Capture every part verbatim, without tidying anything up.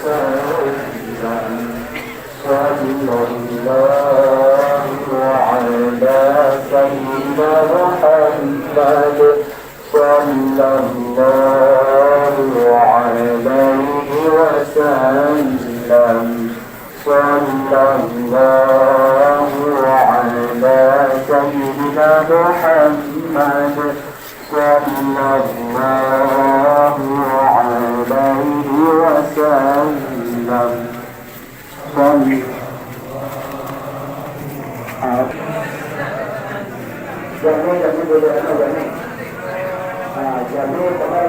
وسلم. صلى الله على سيدنا محمد. صلى الله عليه وسلم. صلى الله على سيدنا محمد. صلى الله عليه وسلم. Jamé, jamé boleh aneuk jamé. Ah, jamé, jamé.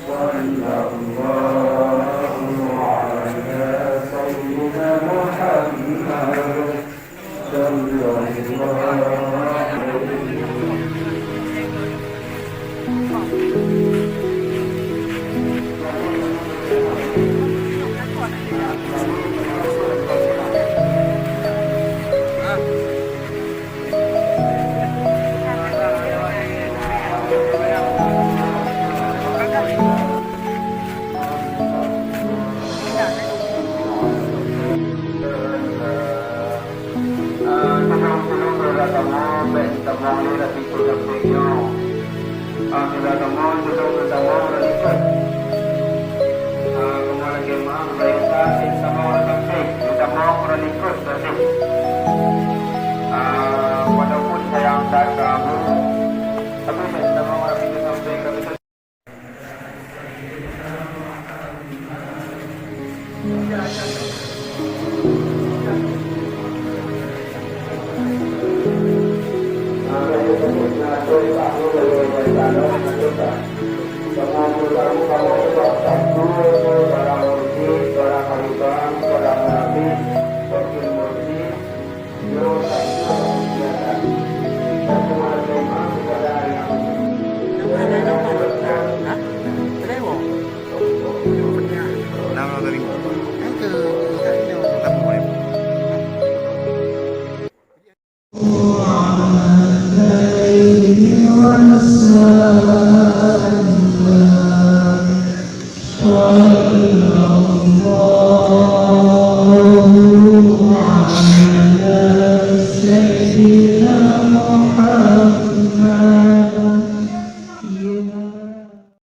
صلى الله على سيدنا محمد. Ah, tolong, tolong, saudara kamoe, bèk tamong lé lam likot sampéng nyoe. Ah, saudara kamoe, tolong, tamong lam likot. Ah, kamoe lakèe meu'ah, bèk tamong lam sampéng, tamong lam likot sampéng.